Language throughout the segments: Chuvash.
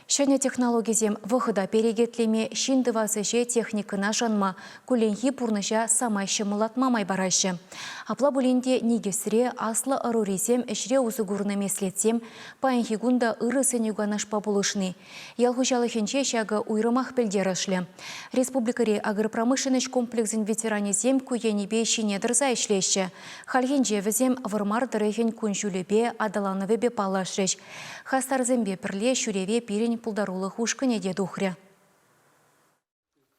Ҫӗнӗ технологисем вӑхӑта перекетлеме, ҫын тӑвас ӗҫе техникӑна шанма, кулленхи пурнӑҫа самай ҫӑмӑллатма май параҫҫӗ. Апла пулин те никӗсре аслӑ ӑрурисем ӗҫре усӑ курнӑ меслетсем паянхи кун та ырӑ сӗнӳ-канашпа пулӑшни. Ял хуҫалӑхӗнче ҫакӑ уйрӑмах пӗлтерӗшлӗ. Республикӑри агропромышленноҫ комплексӗн ветеранӗсем ку енӗпе ҫине тӑрса ӗҫлеҫҫӗ. Хальхинче вӗсем Вӑрмар тӑрӑхӗн кун-ҫулӗпе, аталанӑвӗпе паллашрӗҫ. Хастарсемпе пӗрле ҫӳреве пирӗн пултарулӑх ушкӑнӗ те тухрӗ.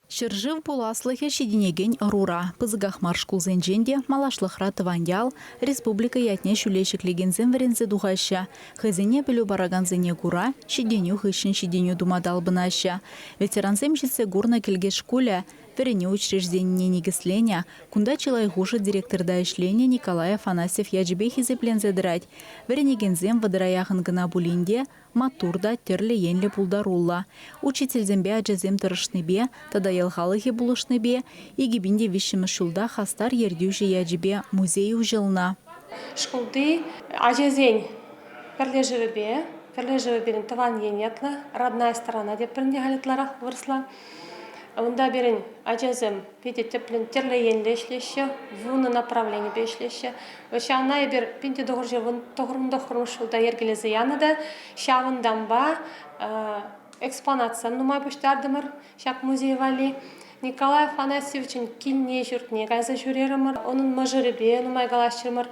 Ҫӗршыв пуласлӑхӗ ҫитӗнекен ӑрура. Пысӑках мар шкулсенчен те малашлӑхра тӑван ял, республика ятне ҫӳле ҫӗклекенсем вӗренсе тухаҫҫӗ. Хӑйсене пӗлӳ паракансене кура ҫитӗнӳ хыҫҫӑн ҫитӗнӳ тума талпӑнаҫҫӗ. Ветерансем ҫитсе курнӑ Кӗлкеш шкулӗ вӗренӳ учрежденине никӗсленӗ, кунта чылай хушӑ директорта ӗҫленӗ Николай Афанасьев ячӗпе хисепленсе тӑрать. Вӗренекенсем вӑтӑра яхӑн кӑна пулин те маттур та тӗрлӗ енлӗ пултаруллӑ. Учительсемпе ачасем тӑрӑшнипе тата ял халӑхӗ пулӑшнипе 2003-мӗш ҫулта хастар ертӳҫӗ ячӗпе музей уҫӑлнӑ. Шкулти ачасен пӗрлешӗвӗпе, пӗрлешӗвӗ пирӗн Тӑван ен ятлӑ, Родная сторона тетпӗр ӗнтӗ халь ытларах вырӑсла. Унта пирӗн ачасем питӗ тӗплӗн тӗрлӗ енлӗ ӗҫлеҫҫӗ, вунӑ направленипе ӗҫлеҫҫӗ. Ҫавна эпир 1999 ҫулта йӗркелесе янӑ та ҫавӑнтанпа экспонатсем нумай пуҫтартӑмӑр ҫак музей валли. Николай Афанасьевичӑн килне-ҫуртне кайса ҫӳрерӗмӗр, унӑн мӑшӑрӗпе нумай калаҫрӑмӑр,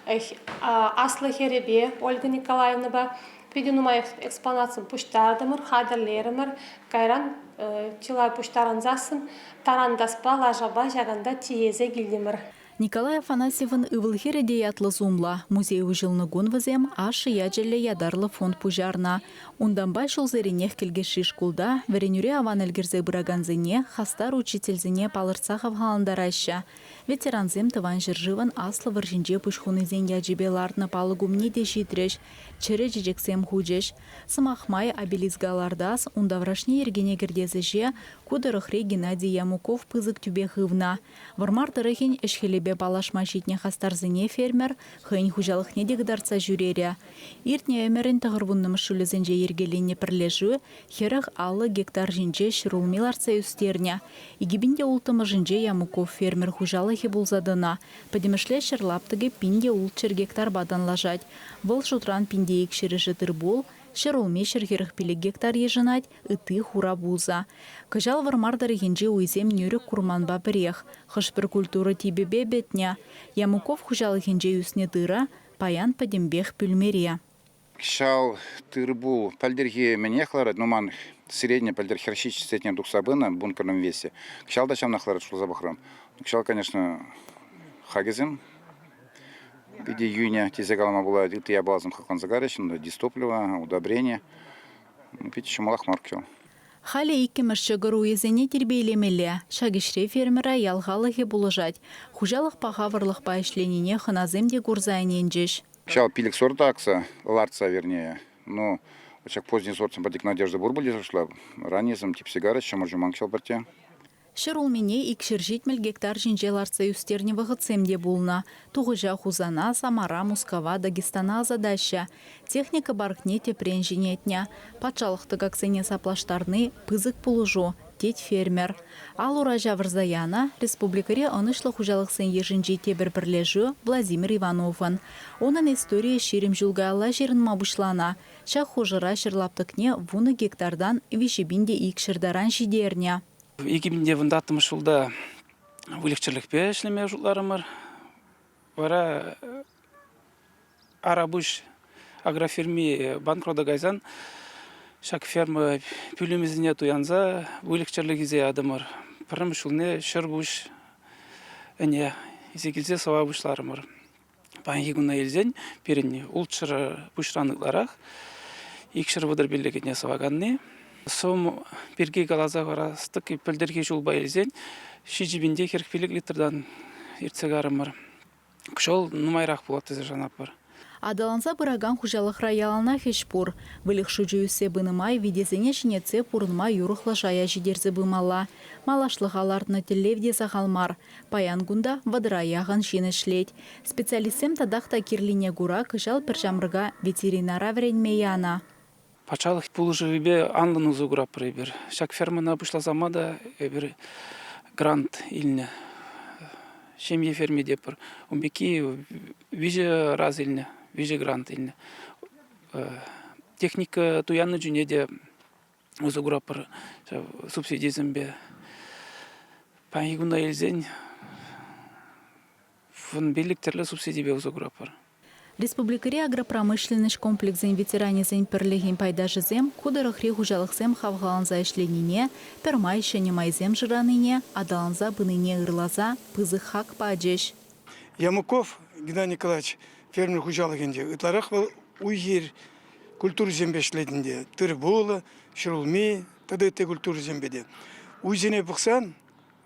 аслӑ хӗрӗпе Ольга Николаевнӑпа. Питӗ нумай экспонатсем пуҫтартӑмӑр, хатӗрлерӗмӗр. Кайран чылай пуҫтарӑнсассӑн тарантаспа, лашапа ҫакӑнта тиесе килтӗмӗр. Николай Афанасьевӑн ывӑл-хӗрӗ те ятлӑ-сумлӑ. Музей уҫӑлнӑ кун вӗсем ашшӗ ячӗллӗ ятарлӑ фонд пуҫарнӑ. Унтанпа ҫулсеренех Кӗлкешри шкулта вӗренӳре аван ӗлкӗрсе пыракансене, хастар учительсене палӑртса хавхалантараҫҫӗ. Ветерансем Тӑван ҫӗршывӑн Аслӑ вӑрҫинче пуҫ хунисен ячӗпе лартнӑ палӑк умне те ҫитрӗҫ, чӗрӗ чечексем хучӗҫ. Сӑмах май, обелиска лартас, ун таврашне йӗркене кӗртес ӗҫе ку тӑрӑхри Геннадий Ямуков пысӑк тӳпе хывнӑ. Вӑрмар тӑрӑхӗн ӗҫ-хӗлӗпе паллашма ҫитнӗ хастарсене фермер хӑйӗн хуҫалӑхне те кӑтартса ҫӳрерӗ. Иртнӗ ӗмӗрӗн тӑхӑрвуннӑмӗш ҫулӗсенче йӗркеленнӗ пӗрлешӳ 40-50 гектар ҫинче ҫӗрулми лартса ӳстернӗ. 2006-мӗшӗнче Ямуков фермер хуҫалӑхӗ пулса тӑнӑ. Пӗтӗмӗшле ҫӗр лаптӑкӗ 1600 гектарпа танлашать. Вӑл шутран 1200-шӗ тыр-пул, ҫӗрулми 145 гектар йышӑнать, ытти хура пусӑ. Кӑҫал Вӑрмар тӑрӑхӗнчи уйсем нӳрӗк курманпа пӗрех. Хӑш-пӗр культура типӗпе пӗтнӗ. Ямуков хуҫалӑхӗнче ӳснӗ тырӑ паян пӗтӗмпех пӳлмере. Кӑҫал тыр-пул пӗлтӗрхи мӗнех ларать, ну ман средний пӗлтӗр хӗрҫич сетне тухса пынӑ бункерном весе. Кӑҫал та ҫавнах ларать шутласа пӑхрӑм. Кӑҫал, конечно, хакӗсем питӗ йӳнӗ тесе калама пулать. Ытти япаласем хакланса карӗҫ, унта дистопливо, удобрение. Питӗ ҫӑмӑлах мар кӑҫал. Халӗ иккӗмӗш ҫӑкӑр уйӗсене тирпейлемелле. Ҫак ӗҫре фермера ял халӑхӗ пулӑшать. Хуҫалӑх паха вӑрлӑхпа ӗҫленине хӑнасем те курса ӗненчӗҫ. Кӑҫал пилӗк сорт акса, лартса, вернее. Ну, ҫак поздний сортсем пӗртик надежда пур пуль шутлап. Раннисем типсе карӗҫ, чӑмӑр ҫуман кӑҫал пӗртте. Ҫӗрулмине 270 гектар ҫинче лартса ӳстернӗ вӑхӑтсем те пулнӑ. Тухӑҫа Хусана, Самара, Мускава, Дагестана ӑсатаҫҫӗ. Техника паркне тӗпрен ҫӗнетнӗ. Патшалӑх тӑкаксене саплаштарни пысӑк пулӑшу, тет фермер. Ал-ура ҫавӑрса янӑ республикӑри ӑнӑҫлӑ хуҫалӑхсен йышӗнчи тепӗр пӗрлешӳ Владимир Ивановӑн. Унӑн историйӗ 20 ҫул каялла ҫырӑнма пуҫланӑ. Ҫак хушӑра ҫӗр лаптӑкне вунӑ гектартан 3200 таран ҫитернӗ. 2014 ҫулта выльӑх-чӗрлӗхпе ӗҫлеме шутларӑмӑр. Вара Арапуҫ агрофирми банкрота кайсан ҫак ферма пӳлӗмӗсене туянса выльӑх-чӗрлӗх илсе ятӑмӑр. Пӗрремӗш ҫулне 100 пуҫ ӗне илсе килсе сӑва пуҫларӑмӑр. Паянхи куна илсен пирӗн ултҫӗр пуҫран ытларах, 235 ӗне сӑваканни. Сӑвӑм пирки каласа хӑварас тӑк пӗлтӗрхи ҫулпа илсен 7045 литртан иртсе карӑмӑр. Кӑҫал нумайрах пулать тесе шанатпӑр. Аталанса пыракан хуҫалӑхра яланах ӗҫ пур. Выльӑх шучӗ ӳссе пынӑ май витесене ҫӗнетсе пурӑнма юрӑхлӑ шая ҫитерсе пымалла. Малашлӑха лартнӑ тӗллев те сахал мар. Паян кунта вӑтӑра яхӑн ҫын ӗҫлет. Специалистсем татах та кирлине кура кӑҫал пӗр ҫамрӑка ветеринара вӗренме янӑ. Патшалӑх пулӑшӑвӗпе анлӑн усӑ куратпӑр эпир. Ҫак фермӑна пуҫласа ма та эпир грант илнӗ. Ҫемье ферми тетпӗр. Ун пекки виҫӗ раз илнӗ, виҫӗ грант илнӗ. Техника туяннӑ чухне те усӑ куратпӑр ҫав субсидисемпе. Паянхи куна илсен 15 тӗрлӗ субсидипе усӑ куратпӑр. Республикӑри агропромышленноҫ комплексӗн ветеранӗсен пӗрлӗхӗн пайташӗсем ку тӑрӑхри хуҫалӑхсем хавхаланса ӗҫленине, пӗрмай ҫӗнӗ майсем шыранине, аталанса пынине ырласа пысӑк хак пачӗҫ. Ямуков Геннадий Николаевич фермер хуҫалӑхӗнче ытларах вӑл уй-хир культурисемпе ӗҫлет ӗнтӗ. Тыр-пулӑ, ҫӗрулми тата ытти культурӑсемпе те. Уйсене пӑхсан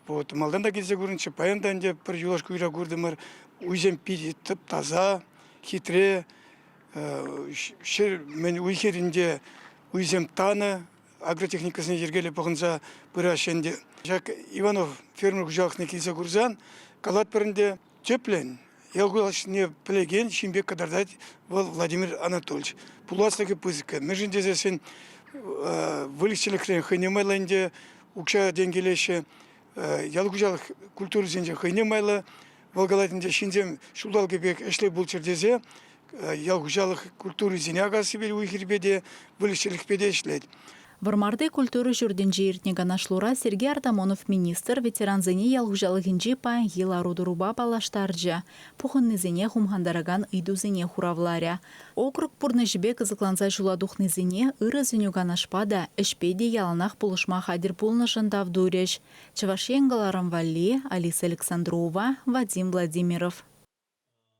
Вот малтан та килсе курнӑччӗ, паян та ӗнтӗ пӗр юлашки уйра куртӑмӑр. Уйсем питӗ тап-таса, хитре. Ҫӗр мӗн уй-хирӗнче уйсем танӑ, агротехникӑсене йӗркеллӗ пӑхӑнса пыраҫҫӗ ӗнтӗ. Ҫак Иванов фермер хуҫалӑхне килсе курсан калатпӑр ӗнтӗ, тӗплӗн ял хуҫалӑхне пӗлекен ҫын пек кӑтартать вӑл Владимир Анатольевич. Пуласлӑхӗ пысӑк. Мӗншӗн тесессӗн выльӑх-чӗрлӗхрен хӑйне майлӑ ӗнтӗ укҫа-тенкӗ илеҫҫӗ. Ял хуҫалӑх культурисенче хӑйне майлӑ. Вӑл калать ӗнтӗ, ҫынсем ҫулталӑкӗ пек ӗҫле пулччӑр тесе ял хуҫалӑх культурисене акассипе уй-хирпе те, выльӑх-чӗрлӗхпе те ӗҫлет. Вӑрмарти культура ҫуртӗнче иртнӗ канашлура Сергей Артамонов министр ветерансене ял хуҫалӑхӗнчи паянхи лару-тӑрупа паллаштарчӗ, пухӑннисене хумхантаракан ыйтусене хуравларӗ. Округ пурнӑҫӗпе кӑсӑкланса ҫула тухнисене ырӑ сӗнӳ-канашпа та, ӗҫпе те яланах пулӑшма хатӗр пулнӑшӑн тав турӗҫ. Чӑваш Ен кӑларӑм валли Алиса Александрова, Вадим Владимиров.